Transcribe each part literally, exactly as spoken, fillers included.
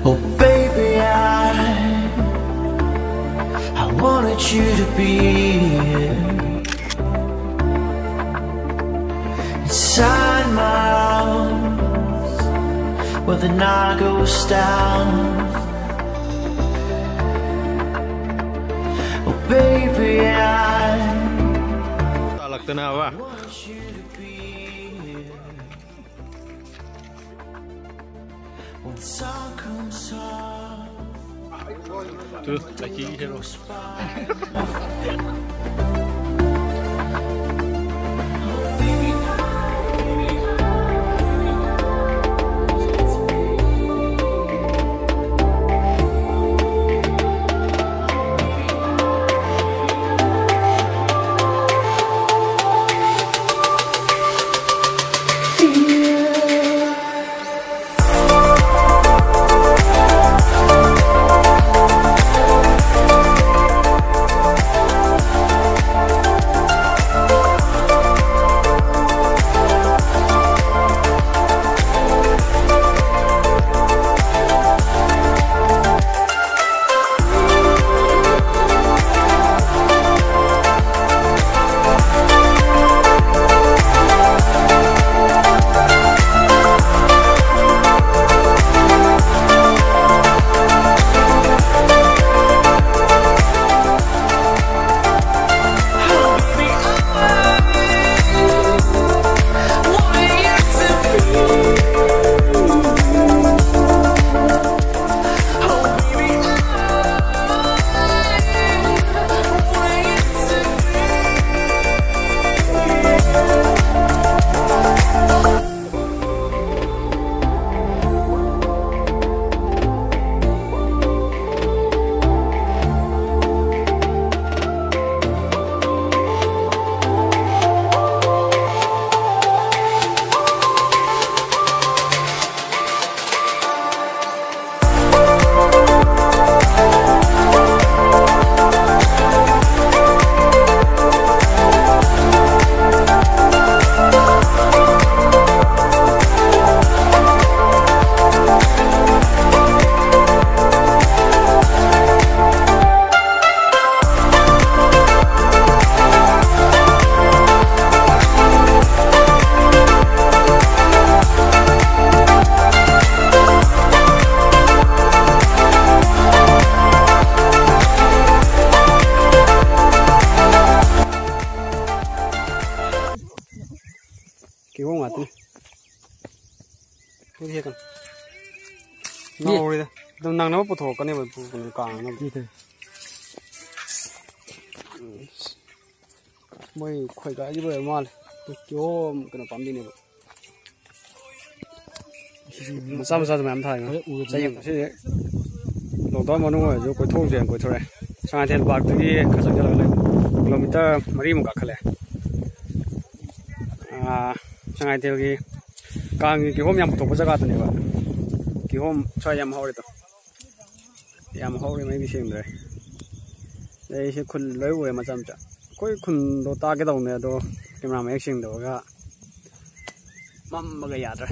Oh, baby, I, I wanted you to be here inside my arms where the night goes down. Oh, baby, I ꯇꯥꯜꯂꯛꯇꯅꯕ꯫ want you to be here when sun comes up. ꯇꯨ, ꯂꯩꯈꯤꯒꯤ ꯍꯦꯔꯣ꯫ ꯍꯦꯛꯀꯅꯤ꯫ ꯉꯥꯎꯔꯤꯗ꯫ ꯑꯗꯨꯝ ꯅꯪꯅꯕ ꯄꯨꯊꯣꯔꯛꯀꯅꯦꯕ, ꯄꯨ-, ꯀꯩꯅꯣ, ꯀꯥꯡꯅꯕ꯫ ꯁꯤ ꯇꯧ꯫ ꯃꯣꯏ ꯈꯣꯏꯒꯥꯏꯈꯤꯕ ꯑꯣꯏꯔ ꯃꯥꯜꯂꯦ꯫ ꯀꯤꯍꯣꯝ ꯀꯩꯅꯣ ꯄꯥꯝꯕꯤꯅꯦꯕ꯫ ꯃꯆꯥ ꯃꯆꯥꯁꯨ ꯃꯌꯥꯝ ꯊꯥꯏ꯫ ꯍꯣꯏ, ꯎꯔꯕꯅꯦ꯫ ꯆꯌꯦꯡ ꯑꯁꯤꯁꯦ lockdown ꯃꯅꯨꯡ ꯑꯣꯏꯔꯁꯨ ꯀꯣꯏꯊꯣꯛꯎꯁꯦꯅ ꯀꯣꯏꯊꯣꯔꯛꯑꯦ꯫ ꯁꯉꯥꯏꯊꯦꯜ parkꯇꯒꯤ ꯈꯔ ꯆꯪꯁꯤꯜꯂꯒ ꯂꯩꯕ꯫ Kilometre ꯃꯔꯤꯃꯨꯛ ꯀꯥꯈꯠꯂꯦ꯫ ꯑꯥ, ꯁꯉꯥꯏꯊꯦꯜꯒꯤ ꯀꯥꯡꯒꯤ ꯀꯤꯍꯣꯝ ꯌꯥꯝ ꯄꯨꯊꯣꯛꯄ ꯖꯒꯥꯗꯨꯅꯦꯕ꯫ ꯀꯤꯍꯣꯝ ꯁ꯭ꯋꯥꯏ ꯌꯥꯝ ꯍꯧꯔꯦꯗꯣ꯫ ꯌꯥꯝ ꯍꯧꯔꯦ, ꯃꯩꯗꯤ ꯁꯦꯡꯗ꯭ꯔꯦ꯫ ꯑꯩꯁꯦ ꯈꯨꯜ ꯂꯣꯏ ꯎꯔꯦ ꯃꯆꯥ ꯃꯆꯥ꯫ ꯑꯩꯈꯣꯏ ꯈꯨꯟꯗꯣ ꯇꯥꯛꯀꯦ ꯇꯧꯕꯅꯦ, ꯑꯗꯣ camera ꯃꯌꯦꯛ ꯁꯦꯡꯗꯕꯒ ꯃꯝꯕꯒ ꯌꯥꯗ꯭ꯔꯦ꯫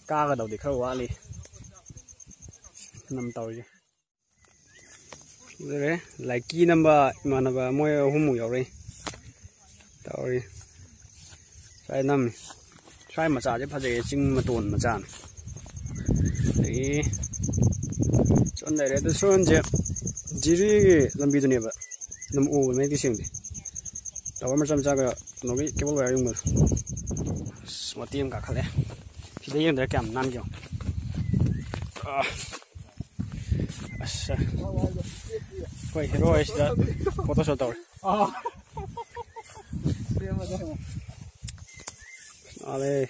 ꯀꯥꯒꯗꯧꯗꯤ ꯈꯔ ꯋꯥꯠꯂꯤ꯫ ꯅꯝ ꯇꯧꯔꯤꯁꯦ꯫ ꯎꯔꯦ, ꯂꯥꯏꯀꯤ ꯅꯝꯕ ꯏꯃꯥꯟꯅꯕ ꯃꯣꯏ ꯑꯍꯨꯝꯃꯨꯛ ꯌꯥꯎꯔꯛꯏ꯫ ꯇꯧꯔꯤ꯫ ꯁ꯭ꯋꯥꯏ ꯅꯝꯃꯤ꯫ ꯁ꯭ꯋꯥꯏ ꯃꯆꯥꯁꯦ ꯐꯖꯩꯌꯦ, ꯆꯤꯡ ꯃꯇꯣꯟ ꯃꯆꯥꯅꯤ꯫ ꯑꯗꯒꯤ ꯁꯣꯝ ꯂꯩꯔꯦ꯫ ꯑꯗꯨ ꯁꯣꯝꯁꯦ ꯖꯤꯔꯤꯒꯤ ꯂꯝꯕꯤꯗꯨꯅꯦꯕ꯫ ꯑꯗꯨꯝ ꯎꯕ ꯃꯩꯗꯤ ꯁꯦꯡꯗꯦ꯫ Tower ꯃꯆꯥ ꯃꯆꯥꯒ ꯀꯩꯅꯣꯒꯤ cable wire ꯌꯨꯡꯕꯗꯣ꯫ ꯑꯁ, ꯃꯇꯦꯛ ꯑꯃ ꯀꯥꯈꯠꯂꯦ꯫ ꯁꯤꯗ ꯌꯦꯡꯗ꯭ꯔꯦ ꯀꯌꯥꯝ ꯅꯥꯟꯒꯦ ꯌꯦꯡꯉꯣ꯫ ꯑꯥ꯫ ꯑꯁ꯫ ꯑꯩꯈꯣꯏ hero ꯍꯥꯏꯁꯤꯗ photo shoot ꯇꯧꯔꯦ꯫ ꯅꯥꯜꯂꯦ꯫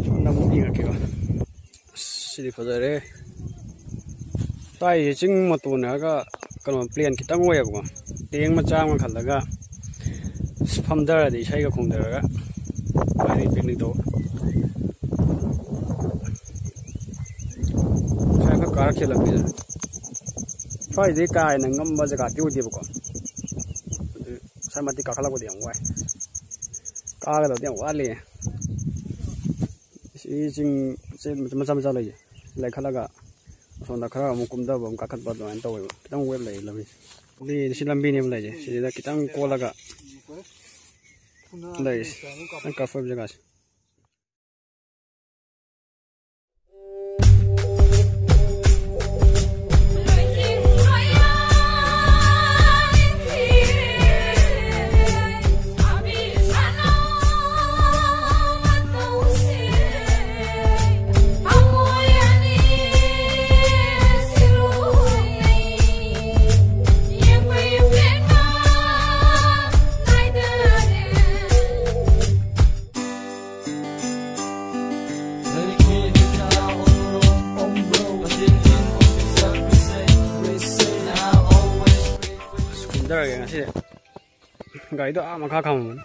ꯁꯣꯝꯗ ꯑꯃꯨꯛ ꯌꯦꯡꯉꯛꯀꯦꯀꯣ꯫ ꯑꯁ, ꯁꯤꯗꯤ ꯐꯖꯔꯦ꯫ ꯁ꯭ꯋꯥꯏꯁꯦ ꯆꯤꯡ ꯃꯇꯣꯟ ꯍꯥꯏꯔꯒ ꯀꯩꯅꯣ plain ꯈꯤꯇꯪ ꯑꯣꯏꯌꯦꯕꯀꯣ꯫ ꯇꯦꯡ ꯃꯆꯥ ꯑꯃ ꯈꯜꯂꯒ ꯑꯁ, ꯐꯝꯊꯔꯗꯤ ꯏꯁꯩꯒ ꯈꯣꯡꯊꯔꯒ ꯅꯨꯡꯉꯥꯏꯅꯤ picnic ꯇꯧꯕ꯫ ꯁ꯭ꯋꯥꯏ ꯈꯔ ꯀꯥꯔꯛꯈꯤ ꯂꯝꯕꯤꯗ꯫ ꯁ꯭ꯋꯥꯏꯗꯤ ꯀꯥ ꯍꯦꯟꯅ ꯉꯝꯕ ꯖꯒꯥꯗꯤ ꯑꯣꯏꯗꯦꯕꯀꯣ꯫ ꯑꯗꯨ ꯁ꯭ꯋꯥꯏ ꯃꯇꯦꯛ ꯀꯥꯈꯠꯂꯛꯄꯗꯤ ꯌꯥꯝ ꯋꯥꯏ꯫ ꯀꯥꯒꯗꯕꯗꯤ ꯌꯥꯝ ꯋꯥꯠꯂꯤ꯫ ꯁꯤ ꯆꯤꯡ ꯆꯦ ꯃꯆꯥ ꯃꯆꯥ ꯂꯩꯌꯦ꯫ ꯂꯩꯈꯠꯂꯒ ꯑꯁꯣꯝꯗ ꯈꯔ ꯑꯃꯨꯛ ꯀꯨꯝꯊꯕ ꯑꯃꯨꯛ ꯀꯥꯈꯠꯄ ꯑꯗꯨꯃꯥꯏꯅ ꯇꯧꯋꯦꯕ꯫ ꯈꯤꯇꯪ wave ꯂꯩꯌꯦ ꯂꯝꯕꯤꯁꯦ꯫ ꯁꯤ ꯂꯝꯕꯤꯅꯦꯕ ꯂꯩꯁꯦ꯫ ꯁꯤꯁꯤꯗ ꯈꯤꯇꯪ ꯀꯣꯜꯂꯒ ꯂꯩꯔꯤꯁꯦ꯫ ꯈꯤꯇꯪ curve ꯑꯣꯏꯕ ꯖꯒꯥꯁꯦ꯫ ꯆꯠꯂꯒꯦ ꯉꯁꯤ꯫ ꯒꯥꯔꯤꯗꯣ ꯑꯥ ꯃꯈꯥ ꯈꯥꯝꯃꯝꯃꯅꯤ꯫